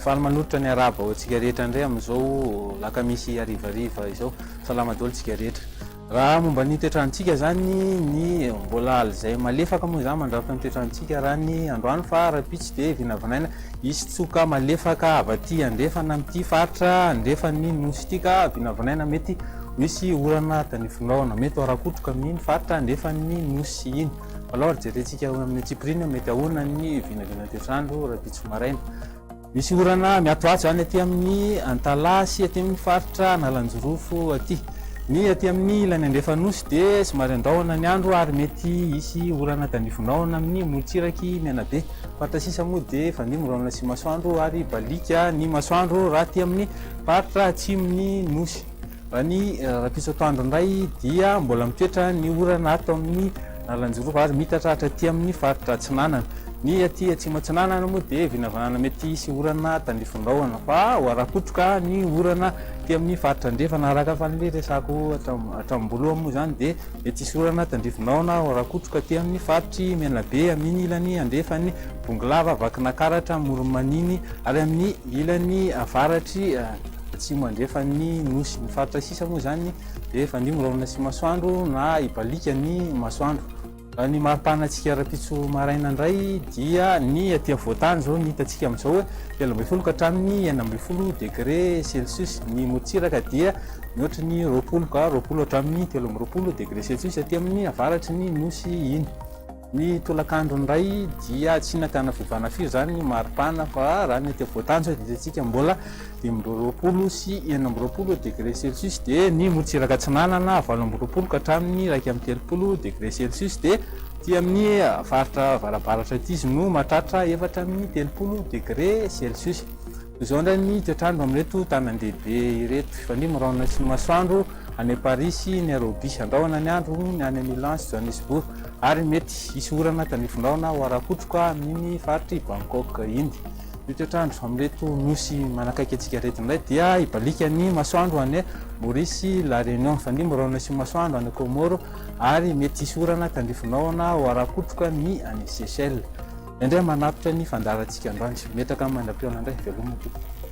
Faly manolotra ny arahaba ho antsika rehetra indray amin'izao lakamisy harivariva izao. Salama daholo tsika rehetra. Raha momba ny toetrandrontsika izany, ny mbola alizay malefaka moa izany mandrafitra ny toetrandrontsika raha ny androany fa rahampitso dia vinavinaina hisy tsoka malefaka avy aty andrefana amin'ity faritra andrefan'ny nosy ity ka vinavinaina mety ho hisy orana tanifindrahona, mety ho arakotroka amin'iny faritra andrefan'ny nosy iny. Fa alao ary jerentsika amin'ny antsipiriany mety ahoana ny vinavinan-toetrandro rahampitso maraina. Misy orana miatoato izany aty amin'ny Antalaha sy aty amin'ny faritra Analanjirofo aty. Ny aty amin'ny ilany andrefan'Nosy dia somary andrahona ny andro ary mety hisy orana tandrifindrahona amin'ny morontsirak'i Menabe. Faritra sisa moa dia fandimby rahona sy masoandro ary baliaka ny masoandro raha aty amin'ny faritra atsimon'ny Nosy. Raha ny rahampitso atoandro indray dia mbola mitoetra ny orana ato amin'ny Analanjirofo ary miitatra hatraty amin'ny faritra Atsinanana. Ny aty Atsimo Atsinanana moa dia vinavinana mety hisy orana tandrifin-drahona fa ho ara-kotroka ny orana aty amin'ny faritra Andrefana. Araka fa ny resako hatramin'ny voalohany moa izany dia mety hisy orana tandrifin-drahona ho ara-kotroka aty amin'ny faritry Menabe amin'iny ilany andrefan'ny Bongolava, Vakinakaratra, Amoron'i Maniny ary amin'ny ilany avaratry Atsimo andrefan'ny Nosy. Ny faritra sisa moa izany dia efa anio rahona sy masoandro na hibaliaka ny masoandro. Raha ny mari-panantsika rahampitso maraina indray dia ny aty afovoan-tany izao ny hitantsika amin'izao hoe 13 ka hatramin'ny 16 degré celsius. Ny morontsiraka dia mihoatry ny 20 ka 20 hatramin'ny 23 degré celsius aty amin'ny avaratry ny Nosy iny. Ny tolakandro indray dia tsy nahitana fiovana firy izany ny maripana fa raha ny aty afovoan-tany izao dia hitantsika mbola 25 sy 26 degré celsius dia ny morontsiraka atsinanana 28 ka hatramin'ny 31 degré celsius dia aty amin'ny faritra avarabaratra aty izy no mahatratra 34 degré celsius. Toy izao indray ny toetr'andro amin'ireto tanan-dehibe ireto. Fanihy mirahona sy masoandro any Paris sy Nairobi. Andrahona ny andro ny any Milan sy Johannesburg ary mety hisy orana tandrifindrahona ho ara-kotroka amin'iny faritr'i Bangkok iny. Ny toetr'andro amin'ireto nosy manakaiky antsika ireto indray dia hibaliaka ny masoandro any Maurice sy La Réunion. Fanihy mirahona sy masoandro any Comores ary mety hisy orana tandrifindrahona ho ara-kotroka ny any Seychelles. Indray manapitra ny fandaharantsika androany. Metraka mandra-pihaona indray. Veloma tompoko.